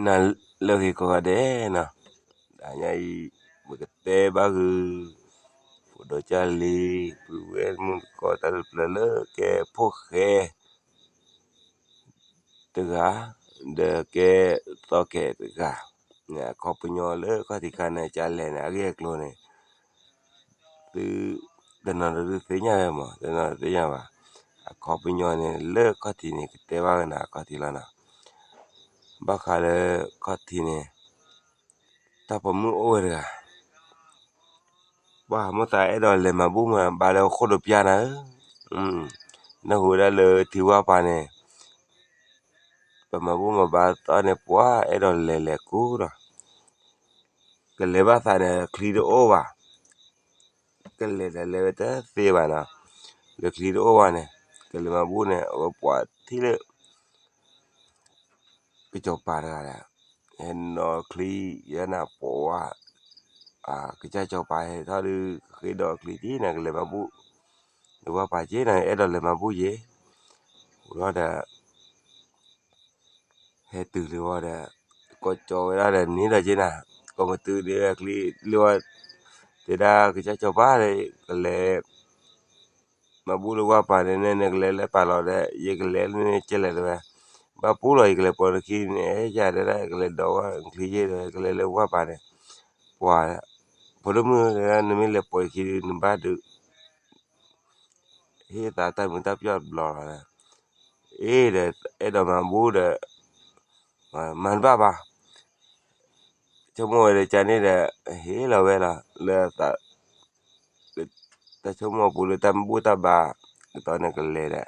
နၤလၢအဂ့ၤကိးဂၤဒဲးနီၤ, တနံၤအံၤ ပကတဲဘၣ်ဃုာ် ဖိဒိၣ်ကၢ်လံၤ ပုၢ်ဝဲၢ်မုၣ်ကီတၢ်လၢပျၢၤလၢကဲဖိၣ်ဃဲ တဂၤ, ဒီးကဲသီခဲတဂၤ, အခီပညီလၢခီၣ်ထံးခါန့ၣ် ကလဲၤန့ၣ် အဂ့ၢ်အကျိၤန့ၣ် သုတနီၤဒီးဒုးသ့ၣ်ညါဝဲမး, တနီၤဒီးသ့ၣ်ညါဘၣ်. အခီပညီန့ၣ် လၢခီၣ်ထံးန့ၣ် ကတဲဘၣ်ဝဲနၤအခီၣ်ထံးလီၤနီၤ. ဘၣ်ဃးလၢခီၣ်ထံးန့ၣ် တၢ်ပိာ်မုၣ်အိၣ်ဝဲတဂၤ, ပှၤမိၢ်သးအဲၣ်ဒိးလဲၤမၤဘူၣ်မး ဘၣ်လၢအခိၣ်ဒီးပျၢ်နၤဧၢ, နၢ်ဟူဝဲဒၣ်လၢထံဝါပၤန့ၣ် ပမၤဘူၣ်မၤဘါသီန့ၣ် ပှၤအဲၣ်ဒိးလဲၤလဲၤကူဒီး ကလဲၤဘၣ်သးန့ၣ် ချံတအိၣ်ဘၣ်, ကလဲၤဒီးလဲၤဝဲတသ့ဘၣ်နီၤ, လၢချံတအိၣ်ဘၣ်န့ၣ် ကလဲၤမၤဘူၣ်န့ၣ် အဝဲပှၤထံၣ်လၢ ကစီၤပၤတဂၤဒီး ဟဲနီၤချံယဲနၤပိာ်ဝဲ, ကစၢ်စီၤပၤဟဲထီၣ်ဒုး ကဃ့ဒီးချံက့ၤနၤ ကလဲၤမၤဘူၣ် လၢဝၢ်ပၤက့ၤနၤ အဲၣ်ဒိးလဲၤမၤဘူၣ်က့ၤ, ဝံၤဒီး ဟဲတုၤလၢဝဲဒီး ကိးကၠီဝဲဒၣ်ဒီးန့ၣ်ဒီးက့ၤနၤ, ကိးမုၢ်တုၤဒ်ဝဲချံလၢဝဲ တဲဒၣ်ကစၢ်စီၤပၤဒီး ကလဲၤ မၤဘူၣ်လၢဝၢ်ပၤန့ၣ် နကလဲၤလၢပာ်လီၤဒီး ယကလဲၤလၢန့ၣ်ကဲလဲၣ်တဲဝဲ, ဘၣ်ပူၤလီၤ ယကလဲၤပိာ်နခံန့ၣ် ဟဲယၤတဲဒၣ် ကလဲၤဒီးဝဲချံယ့ၢ်ဒီး ကလဲၤလၢဝၢ်ပၤန့ၣ်, ပှၤ ဖိဒိၣ်မုၣ်တဲဒၣ် နမ့ၢ်လဲၤပိာ်ယခံဒုး နဘၣ်ဒုး ဟ့ၣ်သးတၢ်မုာ်တၢ်ပျီၣ်တဘျီလီၤ, အ့ဒီး အဲၣ်ဒိးမၤဘူၣ်ဒီး မၤတဘၣ်ဘၣ် ဆိကမိၣ်ဝဲဒီးကန့ၣ်ဒီး ဟ့ၣ်လီၤဝဲလီၤ လၢအသး တၢ်ဆိကမိၣ်အပူၤလၢတၢ်ဘူၣ်တၢ်ဘါ ကတီၢ်န့ၣ်ကလဲၤ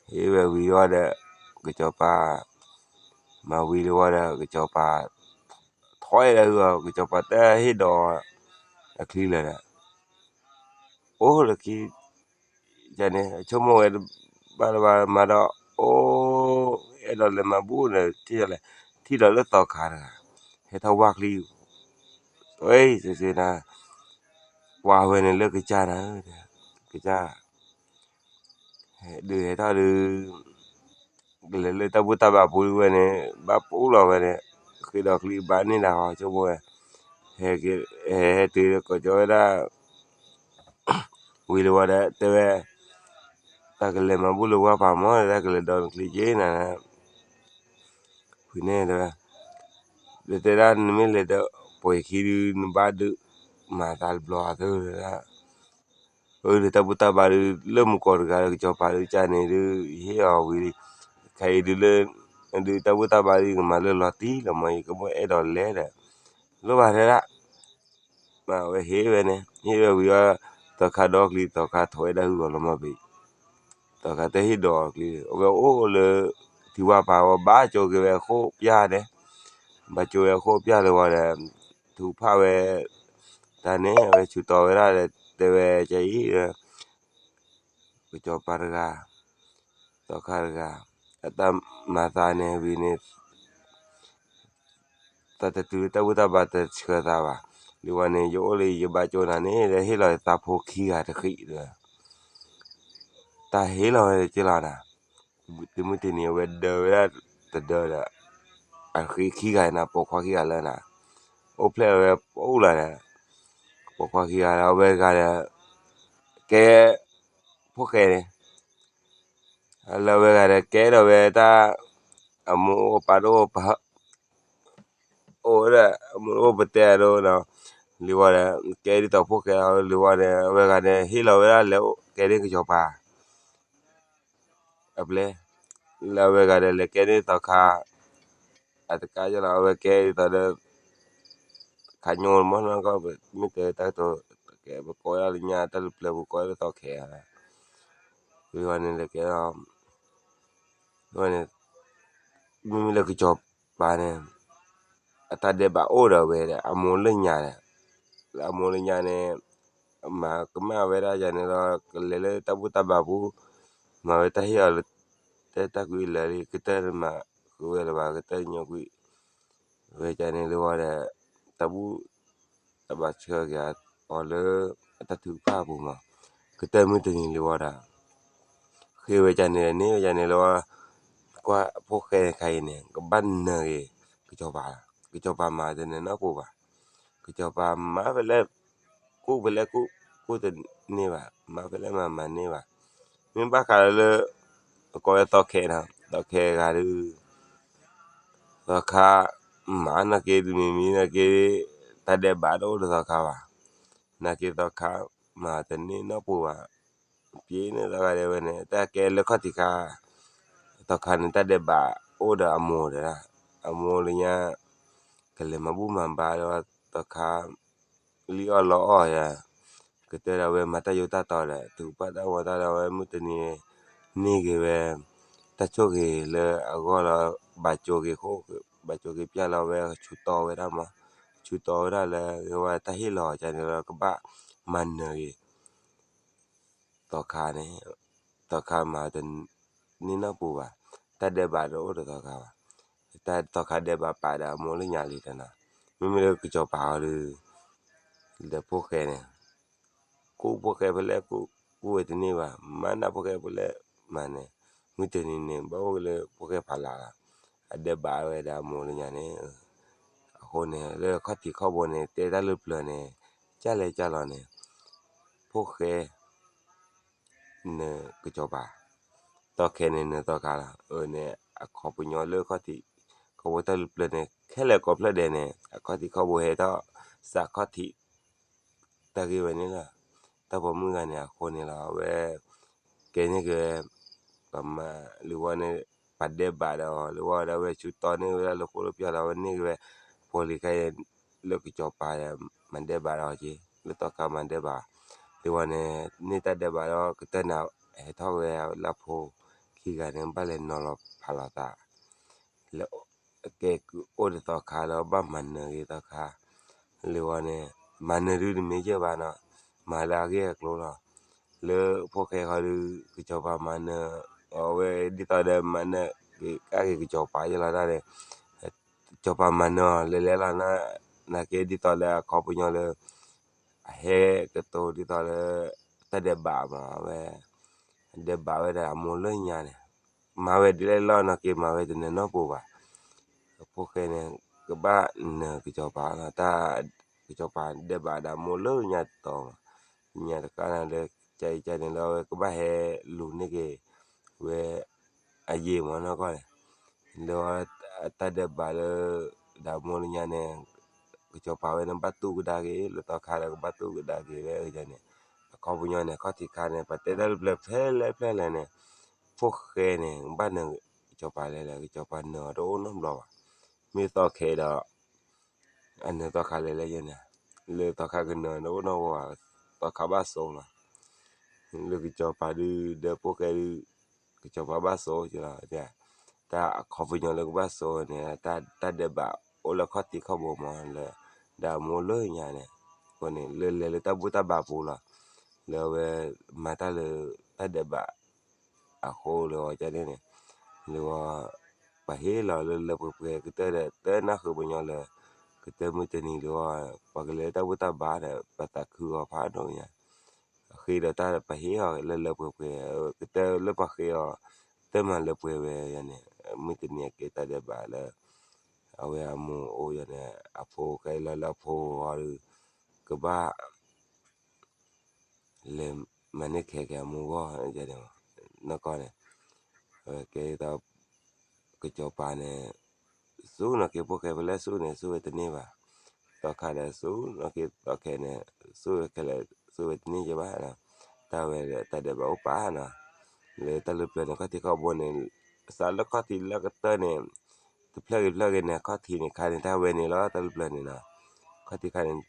ဒီး ဟ့ၣ်ဝဲဝံၤဝဲဒီး ကစီၤပၤ မၤဝံၤလၢဝဲဒီး ကစီၤပၤ ထီၣ်အဲၣ်ဒၣ်အုၣ်အီၤ ကစီၤပၤတဟ့ၣ်ဒီးအချံလၢာ်ဒီး အိၣ်လၢခံ န့ၣ် ဆိကမိၣ်ဝဲတဘၣ်လၢၤဘၣ်မၤဒီး အိၣ် အဲၣ်ဒိးလဲၤမၤဘူၣ်ဒီး ထံၣ်ဒီးလၢသီခါတဂၤ ဟဲထီၣ်ဝၢ်ချံ ဝဲ စ့စ့နၤ ပှၤဝဲန့ၣ်လၢကစၢ်နၤ ကစၢ် ဒုးဟဲထီၣ်ဒုး ကလဲၤလၢတၢ်ဘူၣ်တၢ်ဘါပူၤဝဲန့ၣ် ဘၣ်ပူၤလီၤဝဲန့ၣ် ဃ့ဒီးချံဘါန့ၢ်ဒၣ်ဟီ ဆိကမိၣ်ဝဲ ဟဲ ဟဲတုၤကိးကၠီဝဲဒၣ် ဝံၤလၢဝဲဒီး တဲဝဲ တၢ်ကလဲၤမၤဘူၣ်လၢဝၢ်ပၤမး တၢ်ကလဲၤဒီးနချံက့ၤနၤ ဖုန့ၣ်တဲဝဲ ဒီးတဲဒၣ်နမ့ၢ်လဲၤဒီး ပှဲၤခံဒုး နဘၣ်ဒုး မၤသးတဘျီအသၢဒၣ် အၢ ဒီးတၢ်ဘူၣ်တၢ်ဘါဒုး လၢမူကီၢ်တဂၤဒီး ကစီၤပၤဒုးကန့ၣ်ဒုး ယဟ့ၣ်အီၤဝံၤလံ ခဲအံၤဒုးလၢ ဒုးတၢ်ဘူၣ်တၢ်ဘါဒုး ယကမၤလၢလီၤတံၢ်လီၤမး ယကဘၣ်အဲၣ်ဒိးလဲၤဒီး လိၣ်ဘၣ်တဲဒၣ် မ့ၢ်ဝဲဟ့ၣ်ဝဲန့ၣ် ဟ့ၣ်ဝဲဝံၤအီၤ သီခါဒီချံ သီခါထီၣ်ဝဲဒၣ်ဟုၣ်အီၤလီၤမးဘ့ၣ် သီခါတဟ့ၣ်ဒီးချံ အဝဲအိၣ်လၢ ထံဝါပၤဝဲ ဘၣ်ကၠိက့ၤဝဲအခိၣ်ပျၢ်န့ၣ် ဘၣ်ကၠိဝဲအခိၣ်ပျၢ်လၢဝဲဒီး ထုးဖၣ်ဝဲ တၢ်န့ၣ် အဝဲဆူးတီၤဝဲဒၣ်ဒီး တဲဝဲကအံၤ ကစီၤပၤတဂၤ သီခါတဂၤ အတၢ်မၤသးန့ၣ်ဝံၤန့ၣ် သးတတုၤလၢတၢ်ဘူၣ်တၢ်ဘါတဆှၢသးဘၣ်. လၢဝဲန့ၣ် ယအိၣ်လၢယဘၣ်ကၠိနၤန့ၣ် ဒီးဟ့ၣ်လီၤယသးဖိခံဂၤတဃံးဒီး တၢ်ဟ့ၣ်လီၤဝဲက့ၤလီၤနၤ. တုၤမုၢ်တနံၤအဝဲဒၢဝဲဒၣ်တဒၢဒီး အဃံခံဂၤနၤ ပိာ်ခွါခံဂၤလၢနၤ အိၣ်ဖျဲၣ်လီၤဝဲပအိၣ်လီၤဒီး ပိာ်ခွါခံဂၤဒီး အဝဲတဂၤဒီး ကဲ ဖိၣ်ဃဲန့ၣ် လၢအဝဲဂၤဒီး ကဲဒီးဝဲတၢ် အမိၢ်အိၣ်ပၢ်တအိၣ် ပ အိၣ်ဝဲဒၣ် အမိၢ်အိၣ်ပတဲအဒိဒီး လံဝဲဒီး ကဲဒ်သိးဖိၣ်ဃဲလီၤ လံဝဲဒီး အဝဲဂၤဒီး ဟ့ၣ်လီၤဝဲဒၣ်လဲၤကဲဒ်ကစီၤပၤ အပျဲၢ် လၢအဝဲဂၤဒီး လဲၤကဲဒ်သိးခါ အတကးယလီၤ အဝဲကဲဒ်သိးဒီး ခါညိမ့ၢ်နီၢ်ကီၢ် မ့ၢ်တဲတၢ်ကတိၤ ကဲပကိးဒၣ်လၢညါ တၢ်လၢပျၢၤပူၤကိးဒၣ်သီခဲ ဝံၤဝဲန့ၣ်လဲၤကဲဒီး ဝဲန့ၣ် မ့မ့ၢ်လၢကစီၤပၤန့ၣ် အတၢ်ဒဲးဘးအိၣ်ဒီးဝဲဒီး အမိၢ်လၢညါဒီး လၢအမိၢ်လၢညါန့ၣ် မၤကမၣ်ဝဲဒၣ်ယၤန့ၣ်ဒီး ကလဲၤလၢတၢ်ဘူၣ်တၢ်ဘါပူၤ မၤဝဲတၢ်ဟ့ၣ်အီၤလၢ တၢ်ကွံလၢာ်လံ ကတၢၢ်တမၤဃုာ်ဝဲလၢၤဘၣ် ကတၢၢ်ညီကွံာ် ဝဲဒၣ်န့ၣ်လၢဝဲဒီး တၢ်ဘူၣ် တၢ်ဘၣ်ဆှၢက့ၤအီၤလၢ အတၢ်ထုကဖၣ်အပူၤမး ကတၢၢ်မုၢ်တနံၤလၢဝဲဒီး ဃ့ဝဲဒၣ်န့ၣ်န့ၣ်ဝဲဒၣ်န့ၣ်လၢဝဲ ကွၢ်ဖိၣ်ဃဲခါအံၤန့ၣ် ကဘၣ်နၢၤဂ့ၤ ကစီၤပၤ, ကစီၤပၤမၤတန့ၢ်နီတပူၤဘၣ်. ကစီၤပၤမၤဖဲလဲၣ်ကူၣ်ဖဲလဲၣ်ကူၣ်, ကူၣ်တန့ၢ်ဘၣ်, မၤဖဲလဲၣ်မၤ မၤန့ၢ်ဘၣ်. မ့ၢ်ဘၣ်ဃးလၢ အကိးဝဲသီခဲနီၤ, သီခဲဂၤဒုး သီခါမၤနီၢ်က့ တမံၤမံၤနီၢ်က့ တၢ်ဒဲးဘးတအိၣ်ဒီးသီခါဘၣ်. နာ်က့သီခါမၤတန့ၢ်နီတပူၤဘၣ်. ပျ့ၤန့ၢ်သီခါဒဲးဝဲန့ၣ် တၢ်ကဲလၢခီၣ်ထံးခါ, သီခါန့ၣ် တၢ်ဒဲးဘးအိၣ်ဒီးအမိၢ်ဒီး, အမိၢ်လၢညါ ကလဲၤမၤဘူၣ်မၤဘါဒီးသီခါ လံၣ်အီၣ်လီအီၣ်ယၤ, ကတၢၢ်ဒီးဝဲမၤတၢ်ယိးတၢ်တီၤဒီး ထုးဖးတၢ်ဝီတၢ်ဒီးဝဲ မုၢ်တနံၤ န့ၢ်က့ၤဝဲ တၢ်ဆိၣ်ဂ့ၤလၢအဂီၢ်လီၤ. ဘၣ်ကၠိက့ၤဃိ, ဘၣ်ကၠိက့ၤပျၢ်လီၤဝဲ ဆူတီဝဲဒၣ်မး, ဆူတီဝဲဒၣ်လၢ ဝဲတၢ်ဟ့ၣ်လီၤကန့ၣ်လီၤ ကဘၣ်မၤနၢၤဂ့ၤ သီခါန့ၣ်, သီခါမၤတန့ၢ်နီတပူၤဘၣ်. တၢ်ဒဲးဘးတအိၣ်ဒီးသီခါဘၣ်. တၢ်သီခါဒဲးဘးပာ်ဒီးအမိၢ်လၢညါလံတနီၤ, မ့မ့ၢ်လၢကစီၤပၤအီၤဒီး ဒီးဖိၣ်ဃဲန့ၣ် ကူၣ်ဖိၣ်ဃဲဖဲလဲၣ်ကူၣ်, ကူၣ်ဝဲတန့ၢ်ဘၣ်, မၤနၢၤဖိၣ်ဃဲဖဲလဲၣ်မၤန့ၣ်, မုၢ်တနံၤန့ၣ် ဘၣ်အိၣ်လၢဖိၣ်ဃဲဖးလးလီၤ. အဒဲးဘးဝဲဒီးအမိၢ်လၢညါန့ၣ်, အဃိန့ၣ် လၢခီၣ်ထံးခီၣ်ဘိန့ၣ် တဲတၢ်လၢပျၢၤန့ၣ် ကၢ်လဲၣ်ကၢ်လီၤန့ၣ်, ဖိၣ်ဃဲ နၢၤကစီၤပၤ, သီခဲန့ၣ်နၢၤသီခါလီၤ. အန့ၣ် အခီပညီလၢခီၣ်ထံး ခီၣ်ဘိတၢ်လၢပျၢၤန့ၣ် ခဲလၢာ်ကိးဖျၢၣ်ဒဲးန့ၣ် အခီၣ်ထံးခီၣ်ဘိဟဲထီၣ် စးခီၣ်ထံး တၢ်ဂ့ၢ်ဝဲန့ၣ်လီၤ. တၢ်ပိာ်မုၣ်ဂၤန့ၣ် အဃိန့ၣ်လီၤ အဝဲ ကဲန့ၢ်က့ၤဝဲ ပမၤလၢဝဲန့ၣ် ပှၤဒဲးဘးဒီးအီၤ လၢဝဲဒီး အဝဲဆူတီန့ၢ်ဝဲဒၣ်လၢဃိလၢပျၢ်လီၤ အဝဲန့ၢ်က့ၤဝဲ ဖိလံၤခါအံၤ လၢကစီၤပၤဒီး မၤဒဲးဘးဒီးအီၤက့ၤ လၢသီခါမၤဒဲးဘး လၢဝဲန့ၣ် န့ၢ်တၢ်ဒဲးဘးဒီး ကတၢၢ်န့ၣ် ဟဲထီၣ်ဝဲလၢအဖိခံဂၤန့ၣ် ဘၣ်လဲၤနီၤလီၤဖးလီၤသး လၢ ကဲအိၣ်ဒီးသီခါဒီး ဘၣ်မၤနၢၤက့ၤသီခါ လၢဝဲန့ၣ် မၤနၢၤဒုးတမ့ၢ်ယဲၢ်ဘၣ်နီၤ မၤလၢအဂ့ၢ်အကျိၤလီၤ. လၢဖိၣ်ဃဲဃီဒီး ကစီၤပၤမၤနၢၤ အဝဲဒ်သိးဒီးမၤနၢၤက့ၤကၢ်က့ၤကစီၤပၤယဲၢ်လီၤတၢ်န့ၣ် ကစီၤပၤမၤနၢၤအီၤလဲၤလဲၤလီၤ နာ်က့ဒ်သိးလၢအခီပညီလၢ အဟဲကတိၤဒ်သိးလၢ တၢ်ဒဲးဘးမး အဝဲ ဒဲးဘးဝဲဒၣ်အမိၢ်လၢညါန့ၣ် မၤဝဲဒ်လဲၣ်လီၤ နာ်က့မၤဝဲတနၢၤနီတပူၤဘၣ်. ဖိၣ်ဃဲန့ၣ် ကဘၣ်နၢၤကစီၤပၤလီၤ တၢ် ကစီၤပၤဒဲးဘးဒၣ်မိၢ်လၢညါတီၤမး ညါတကးနၤလၢ ကၢအံၤကၢန့ၣ်လၢအဝဲကဘၣ်ဟဲလူၤန့ၢ်က့ၤ ဝဲ အယံာ်မးနီၢ်ကီၢ်န့ၣ် လၢအတၢ်ဒဲးဘးလၢ ဒၣ်မိၢ်လၢညါန့ၣ် ကစီၤပၤဝဲန့ၣ်ဘၣ်တူၢ်ကဒါက့ၤ လၢသီခါဒီး ကဘၣ်တူၢ်ကဒါက့ၤဝဲန့ၣ် အခီပညီန့ၣ် ခီၣ်ထံးခါန့ၣ် ပှၤတဲတၢ်လၢပျၢၤဖဲလဲၣ်ဖဲလဲၣ်န့ၣ် ဖိၣ်ဃဲန့ၣ် ဘၣ်နၢၤကစီၤပၤလဲၣ်လဲၣ် ကစီၤပၤနၢၤအီၤတအိၣ်နီတဘျီဘၣ်. မ့ၢ်သီခဲဒီး အနၢၤသီခါလဲၣ်လဲၣ်ယဲန့ၣ် လၢသီခါကနၢၤတအိၣ်နီတဘျီဘၣ် သီခါဘၣ်စိလီၤ လၢကစီၤပၤဒုး ဒီးဖိၣ်ဃဲဒုး ကစီၤပၤဘၣ်စိကလီၤ တၢ်အခီပညီလၢကဘၣ်စိန့ၣ် တၢ်ဒဲးဘးအိၣ်လၢခီၣ်ထံးခီၣ်ဘိမးလၢ ဒၣ်မိၢ်လၢညါန့ၣ် အဃိန့ၣ် လၢလဲၤလၢတၢ်ဘူၣ်တၢ်ဘါပူၤလီၤ လၢအဝဲမၤတၢ်လၢတၢ်ဒဲးဘး အဃိလၢအီၤကန့ၣ်န့ၣ် လၢအီၤ ပှၤဟ့ၣ်လီၤလၢလၢပှဲၤပှဲၤ ကတၢၢ်ဒီးတၢ်နၢ်ဃုာ်ပညီလၢ ကတၢၢ်မုၢ်တနံၤလၢအီၤ ပှၤကလဲၤလၢတၢ်ဘူၣ်တၢ်ဘါဒီး ပှၤသးခုအီၤဖးဒိၣ်ညါ အဃ့ဒီးတၢ်ပှၤဟ့ၣ်အီၤလၢလၢပှဲၤပှဲၤ ကတၢၢ်လၢပှၤဃ့အီၤ တၢ်မၤလၢပှဲၤဝဲယန့ၣ် မုၢ်တနံၤအကဲတၢ်ဒဲးဘးလၢ အဝဲအမိၢ်အိၣ်ယန့ၣ် အဖိခဲအံၤလီၤလၢအဖိအီၤဒီး ကဘၣ် လဲၤမၤန့ၢ်ခဲက့ၤအမိၢ်ဂီၢ်န့ၣ် နီၢ်ကီၢ်န့ၣ် အဝဲကဲဒ်သိး ကစီၤပၤန့ၣ် ဆူၣ်နီၢ်က့ဖိၣ်ဃဲဖဲလဲၣ်ဆူၣ်န့ၣ် ဆူၣ်ဝဲတန့ၢ်ဘၣ် သီခါဒီးဆူၣ်နီၢ်က့သီခဲန့ၣ် ဆူၣ်ဝဲခဲလၢာ် ဆူၣ်ဝဲတန့ၢ်ယဲၢ်ဘၣ်နီၤ တၢ်ဝဲဒီးတၢ်ဒဲးဘးအိၣ်ပာ်နီၤ လၢတၢ်လၢပျၢၤန့ၣ် ခီၣ်ထံးခီၣ်ဘိန့ၣ် စးလၢခီၣ်ထံးလၢကတၢၢ်န့ၣ် တဖျၢၣ်ဂ့ၤဖျၢၣ်ဂ့ၤန့ၣ် ခီၣ်ထံးန့ၣ်ခါန့ၣ် တၢ်ဝဲန့ၣ်လီၤ တၢ်လၢပျၢၤန့ၣ်နီၤ ခီၣ်ထံးခါန့ၣ်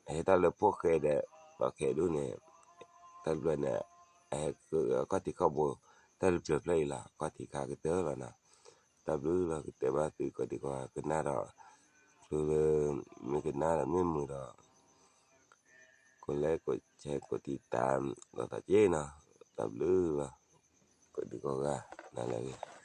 အဟဲတၢ်လၢဖိၣ်ဃဲဒီး သီခဲဒူၣ်န့ၣ် တၢ်လၢပျၢၤန့ၣ် အဟဲကခီၣ်ထံးခီၣ်ဘိ တၢ်လၢပျၢၤဖျၢၣ်အံၤလီၤ ခီၣ်ထံးခါကတၢၢ်လီၤနီၤ တၢ်ဘျုးလီၤ ကတဲဘၣ်သုကိးဒံကိးဂၤ ကနၣ်ဒီး ကျိလၢ မ့ၢ်ကနၣ်ဒီးမ့ၢ်မုာ်ဒီး ကိးလဲၣ်ကိးဆဲးကိးတံာ်တာ် လီၤသးက့နီၤ တၢ်ဘျုးလီၤ ကိးဒံကိးဂၤ နၤလၢအဂ့ၤ